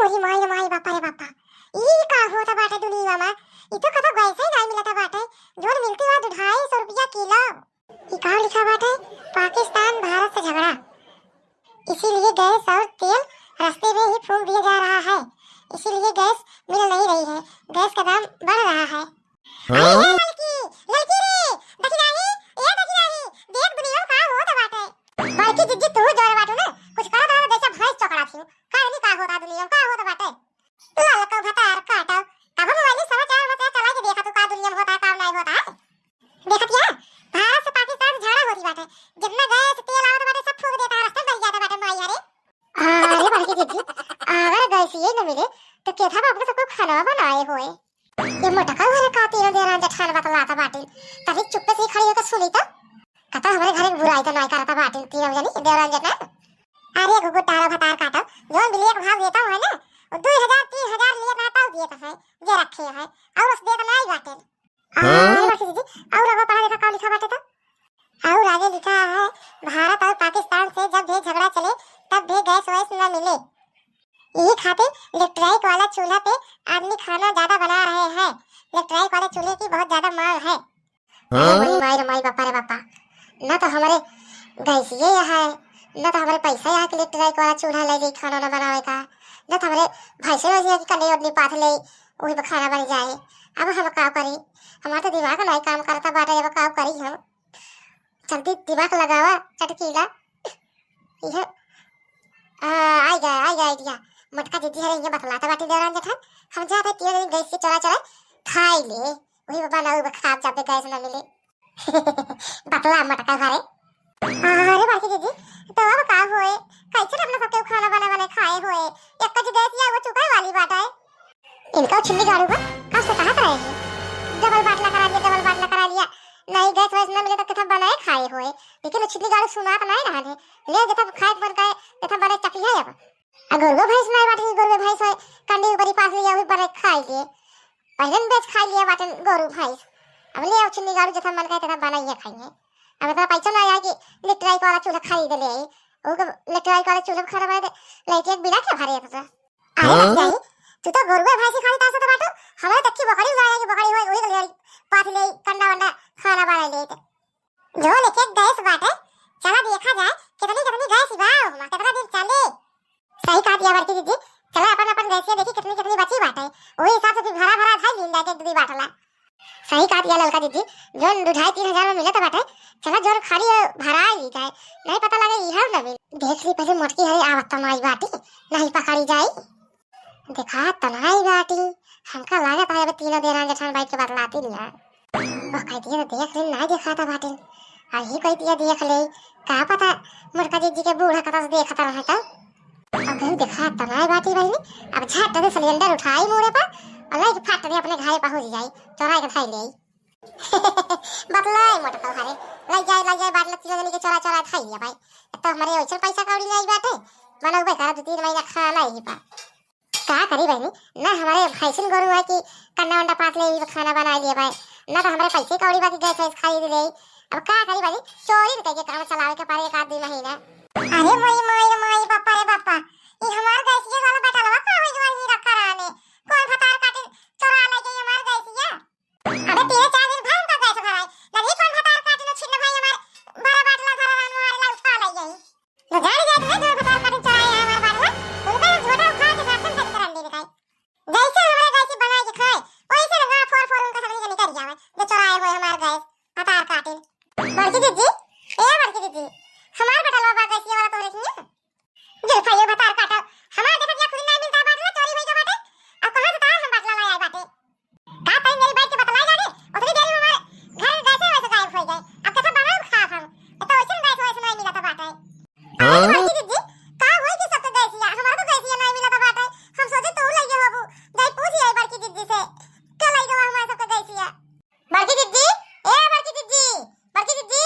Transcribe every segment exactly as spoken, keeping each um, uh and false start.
अरे माई रे माई, बापा रे बापा, ई का होत बाटे दुनिया में? ई तो कतौ गैसे ही नाहीं मिलत बाटे, जोन मिलती बा दो ढाई सौ रुपया किलो। ई का लिखा बाटे? पाकिस्तान भारत से झगड़ा, इसीलिए गैस और तेल रास्ते में ही फूंक दिया जा रहा है, इसीलिए गैस मिल नहीं रही है, गैस का दाम बढ़ रहा है। हाँ? अरे ललकी, ललकी रे, देखी नाही, ए देखी नाही, देख दुनिया में का होत बाटे। बड़की जिज्जी तू जोर बाटू ना, कुछ करत रहो जैसे भैंस चोकड़ा थी। का नहीं का होता दुनिया में, का होत बाटे? ललको भतार काटो, कब मोबाइल समाचार वमाचार चला के देखा तू का दुनिया में होता है, का नहीं होता है। देखत या, भारत से पाकिस्तान से झगड़ा होती बाटे, जितना गैस तेल आवत बाटे सब फूंक देता है, रास्ते में बह जाता बाटे माई रे। अरे बड़की जिज्जी, अगर गैस ये न मिले तो केथा बाप ने सबको खाना बनाए होए। ये मोटका घरे का तीनों देवरान जेठान बतलाता बाटिन, तभी चुप्पे से ही खड़ी होकर सुनी तो। कतौ हमरे घरे के बुराई तो नाई करता बाटिन तीनों जनी देवरान जेठान। अरे गुगु तारा भतार काटो, जोन बिलिया के भाव देता है ना, वो दो हजार तीन हजार लिए ना तब देता है, जे रखे है, और उस देता नाई बाटिन। हाँ? अरे बड़की दीदी, और आगे पढ़ा देखा का लिखा बाटे तो? और आगे लिखा है, भारत और पाकिस्तान से जब भी झगड़ा चले, तब भी गैस वैस न मिले। यही खातिर इलेक्ट्रिक वाला चूल्हा पे आदमी खाना ज्यादा बना रहे हैं। इलेक्ट्रिक वाले चूल्हे की बहुत ज्यादा मांग है। अरे हाँ? मोरी माई रे माई, बापा रे बापा, ना तो हमारे गैसिए यहाँ है, ना तो हमारे पैसा यहाँ के इलेक्ट्रिक वाला चूल्हा ले जाई खाना ना बनावे का, ना तो हमारे भैंसे वैसे की कन्नी उन्नी पाथ ले, वही पे खाना बन जाए। अब हम का करी? हमारा तो दिमाग नहीं काम करता बाटे, अब का करी हम? जल्दी दिमाग लगावा चटकीला। यह, आ, आई गया, आई गया आइडिया। मोटका दीदी हरे ये बतलाता बाटी देवरान जेठान, हम जाते तीनों दिन गैस के चोरा चोरा खाई ले, वही बाबा ना वो खाब जाबे गैस ना मिले। बतला मोटका घरे। अरे बड़की दीदी, तो अब का होए? कैसे अपना सबके खाना बना बना खाए होए? एक कज गैस या वो चुकाए वाली बात है। इनका छिल्ली गाड़ू बा, कब से कहत रहे हैं, डबल बाटला करा लिया, डबल बाटला करा लिया, नहीं गैस वैस ना मिले तो कितना बनाए खाए होए, लेकिन वो छिल्ली गाड़ू सुनात नहीं रहन है। ले जथा खाए के मन करे, जथा बने चकी है अब। आ गोरुआ भैंस नहीं बाटे, गोरुआ भैंस है, कंडी ऊपरी पास लिया, वही बने खाई लिए, पहले न बेच खाई लिया बाटे गोरू भैंस। अब ले आओ छिल्ली गाड़ू जथा मन करे तथा बनाइए खाइए। अब इतना पैसा ना आया कि इलेक्ट्रिक वाला चूल्हा खरीद ले आई, वो इलेक्ट्रिक वाला चूल्हा खाना बना दे, लाइट एक बिना क्या भरे था। अरे हाँ? बच्चा ही, तू तो गोरुआ भैंसी खाली तासत बाटू, हमारे तक्की बकरी उगाया कि बकरी होए, वही गलियारी पाथ ले, कंडा वंडा खाना बना ले तो। जो लेके गैस बाटे, चला देखा जाए, कितनी कितनी गैस बा, ओमा कितना दिन चले। सही कहा दिया बड़की दीदी, चला अपन अपन गैसिया देखी कितनी कितनी बची बाटे, वही हिसाब से फिर भरा भरा धाई लीन जाके दीदी बाटला। सही कहा दिया ललका दीदी, जोन दो ढाई तीन हजार में मिलत बाटे, चला जोन खाली भरा ली जाए, नहीं पता लगे इहर न मिल। देख ली पहले मोटकी हरे आवत तो नाई बाटी, नहीं पकड़ी जाई। देखा तो नाई बाटी, हमका लागत है अब तीनों देरान जेठान बैठ के बतलाती लिया। वो कह दिया तो देख ले, नाई देखा था बाटी, और ही कह दिया देख ले, का पता मोटका दीदी के बूढ़ा कतस देखत रहे का। अब कहूँ देखा तो नाई बाटी बहिनी, अब झट से सिलेंडर उठाई मूड़े पर और लेके फट दे अपने घरे पहुँच जाई, चोराई के खाई ले। बतलाई मोटका घरे, ले जाए, ले जाए, बाटला तीनों जनी के चोरा चोरा खाई लिया भाई। एक तो हमारे वैसे पैसा कौड़ी नहीं बाटे, बनौबे करा दो तीन महीना खाना ही पा। का करी बहनी, ना हमारे भैंसिन गोरू है कि कंडा वंडा पास ले खाना बना लिए भाई, ना तो हमारे पैसे कौड़ी बाकी गैस वैस खरीद ले। अब का करी बहनी, चोरी न करके काम चलावे के पारे एक आध दुई महीना। अरे मोरी माई रे माई, बापा रे बापा, ई हमार गैसिया वाला बटलवा का होई गवा ही रखा रहने? कौन भतार काटिन चोरा ले गई हमार गैसिया? अबे तीन चार दिन भर उनका गैस भराई, नहीं कौन भतार काटिन छिन भाई हमार भरा बाटला धरा रहन हमारे ला उठा ले गई। तो जान गया तुम्हें जो भतार काटिन चोराए हैं हमार बाटला, उनका हम झोटा उठा के साथ में बंद कर दे बताई। जैसे हमारे गैस बना के खाए, वैसे ना गाँव फोर फोर उनका सगली के निकल जावे, जो चोराए हुए हमार गैस, भतार काटिन। बड़की दीदी, ए बड़की दीदी, हमार बटलवा बा गैसिया वाला तोहरे किया? जुल्फा ये भतार काटो, हमार देखत या खुद नहीं मिलता बाटला चोरी होई का बाटे, अब कहाँ से तार हम बाटला ले आए बाटे? का तई मेरी बैठ के बतलाई जाने, उतनी देर में हमारे घर गैसे वैसे गायब हो गए, अब कैसे बनाओ खा हम, ये तो वैसे गैस वैसे नहीं मिला था बाटे। हाँ? अरे बड़की दीदी, का होई कि सबके गैसिया, हमारा तो गैसिया नहीं मिला था बाटे, हम सोचे तू ले गए होबू, जाई पूछ आई बड़की दीदी से, का लाई गवा हमारे सबके गैसिया? बड़की दीदी, ए बड़की दीदी, बड़की दीदी,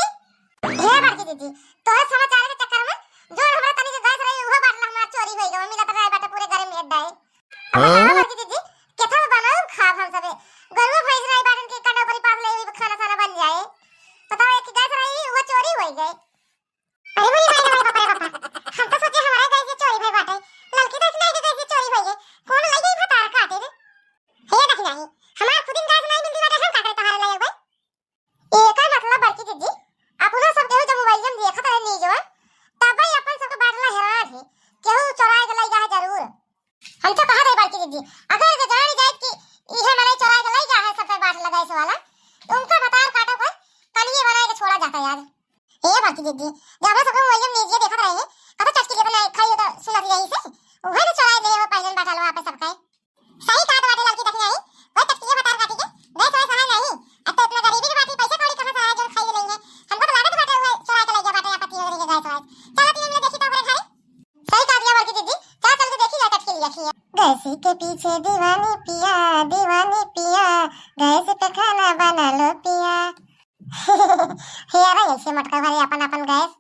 हे बड़की दीदी, तोरे समाचार के चक्कर में जो हमरा तनी के गैस रही, उहो बाटला हमार चोरी होई गवा, मिलत रहे बाटे पूरे घर में अड्डा है। अब हाँ? बताओ बड़की दीदी, केथा बनाऊ खाब हम सबे? गरुआ भैंस रही बाटन के कंडा ऊपरी पास ले हुई खाना साना बन जाए। बताओ, एक गैस रही, वो चोरी होई गए। अरे मोरी माई रे माई, बापा रे बापा, हम तो सोचे हमारा गैस ये चोरी भई बाटे, ललकी तो इसने आके गैस ये चोरी होई है, जी, अगर तो जान जाइत कि इहे मनई चोराइ के लइ जा है सबके बाटला गैस वाला, तो उनका भतार काटो कोई कनिये बनाइ के छोड़ा जाता यार। ए बड़की दीदी, जब हम सबके मोबाइल में वीडियो देखत रहे, कब चटकी के बनाए खाई तो सुनत रही से, उहे तो चोराइ ले हो पहले बाटलवा पे सबके। सही कहत बाटे लड़की, देखी आई, कोई चटकिए भतार काटी के गैस वैस है नहीं। अब तो इतना गरीबी के बाटी, पैसे कौड़ी कहाँ से आए जो खाई लेंगे? हमको तो लागत बाटे उहे चोराइ के लइ गया बाटे, आपत्ति हो रही है गैस वैस। चलो तीन मिनट देखी तो ओकरे घरे। सही कह दिया बड़की दीदी, चल चल के देखी जाए कटके लिया खिया। गैस के पीछे दीवानी पिया, दीवानी पिया, गैस पे खाना बना लो पिया। हे अरे ऐसे मटका भरे अपन अपन गैस,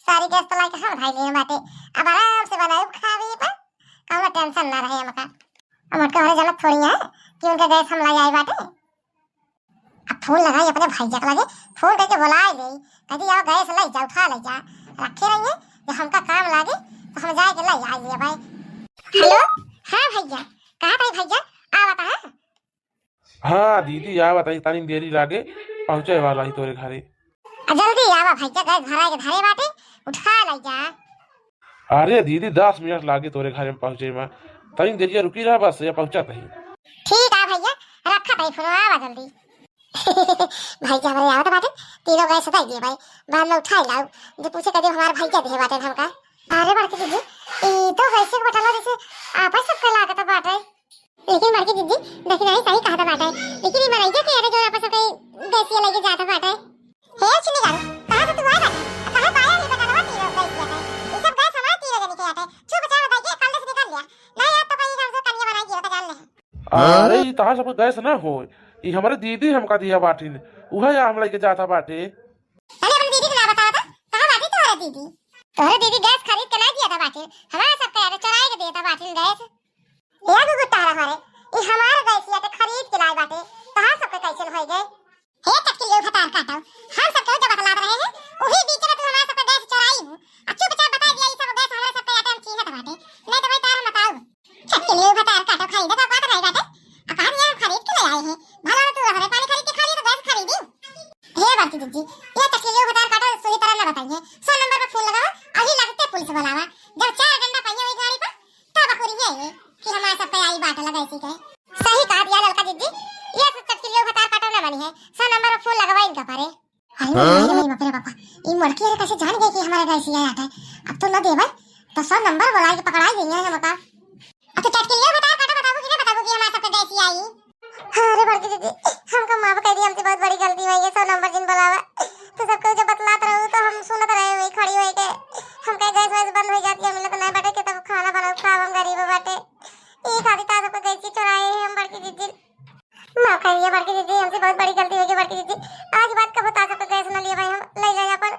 सारी गैस तो लाइके हम धाई लिए बाटे। अब आराम से बनाए खावे पर कौनो टेंशन ना रहे हमका। अब मटका भरे जानत थोड़ी है कि उनका गैस हम लाई आई बाटे। अब फोन लगाई अपने भैया के लगे, फोन करके बुलाए ले, कह दी, "आओ गैस ले जा, उठा ले जा, रखे रहिए, जब हमका काम लागे तो हम जाए के ले आई ले भाई।" हेलो, हाँ भैया, कहाँ भाई भैया, आवत है? हाँ दीदी, आवत है, तनी देरी लागे, पहुँचे वाला ही तोरे घरे। आ जल्दी आवा भैया, गैस भराए के धरे बाटे, उठा ले जा। अरे दीदी, दस मिनट लागे तोरे घरे में पहुँचे में, तनी देरिया रुकी रहा बस, या पहुँचत ही। ठीक आ भैया, रखत ही फोन, आवा जल्दी। भैया हमरे आवत बाटे, तीनों गैस दे दिए भाई, बाद में उठाई लाओ, जो पूछे कह दियो हमारे भैया दिए बाटे हमका। अरे बड़की दीदी, ई तो गैस के बटला जैसे आपस सबके लागत बाटे। लेकिन बड़की दीदी, देखी नहीं सही कहत बाटे, लेकिन ई मनैया के अरे जो आपस सबके गैसिया लेके जात बाटे। हे छिनी गारू, कहाँ से तू आए बाटे? कहाँ पाया ही बटलवा तीनों गैसिया के? ई सब गैस हमारे तीनों जनी के आटे। चुपचाप बताइए, कल से निकाल लिया। नहीं यार तो कहीं घर से कनिया बनाई दियो तो जान ले। अरे, ई तहार सबके गैस ना होय, ई हमरे दीदी हमका दिया बाटिन, उहे या हम लइके जाता बाटे। अरे, अपन दीदी के ना बतावा था, कहाँ बाटी तोहरे दीदी? तोहरे दीदी गैस खरीद के ना दिया था बाटिन, हमारे सबके अरे चोराए के दिया था बाटिन गैस। ए गुगु तारा हरे, ई हमार गैसिया ते खरीद के लाए बाटे, तहार सबके कैसन होई गए? हे चटकिलियो भतार काटो, हम सब केहू जब बतलात रहे हैं, उही बीच में तू हमार सबके गैस चोराई हूँ। अब चुपचाप बता दिया, ई सब गैस हमरा सबके आटे हम चीन्हत बाटे। नहीं तो भाई तार हम बताऊ। चटकिलियो भतार काटो, खरीदे का बात नहीं बाटे। अब कहा दिया हम खरीद के ले आए हैं। भला तू रहरे पानी खरीद के खा लिए तो गैस खरीदी। हे बड़की दीदी, ये चटकिलियो भतार काटो सही तरह ना बताइए। सौ नंबर पर फोन लगावा, अभी लगते पुलिस बुलावा। जब चार डंडा पाइए वही गाड़ी पर, तब अकुरिये ये कि हमार सबके आई बाटला गैसी के। सही कहा दिया ललका दीदी, ये सब चटकिलियो भतार काटो ना बनी है। सौ नंबर पर फोन लगवा इनका परे। अरे मेरे, हाँ? मेरे, मेरे बाप रे बापा, ई मोड़की अरे कैसे जान गए कि हमारे गैसिया आटे? अब तो न देवे, तो सौ नंबर बुला के पकड़ाई गई है हमका। अब तो चटकिलियो भतार काटो बताबू कि ना बताबू कि हमारे सबके गैसिया आई? अरे बड़की दीदी, हमका माफ कर दी, हमसे बहुत बड़ी गलती हुई है, सौ नंबर जिन बुलावा। तो सबके जब बतलात रहू तो हम सुनत रहे हुई खड़ी हुई के, हमके गैस वैस बंद हो जाती है, मिलत नहीं बाटे के तब खाना बनाऊ खाब, हम गरीब बाटे। ई खातिर तार सबके गैसी चोराए हैं हम बड़की दीदी। माफ कर दिया बड़की दीदी, हमसे बहुत बड़ी गलती हो गई बड़की दीदी। आज बात कबो तार सबके गैस न लिए भाई, हम ले जाए अपन।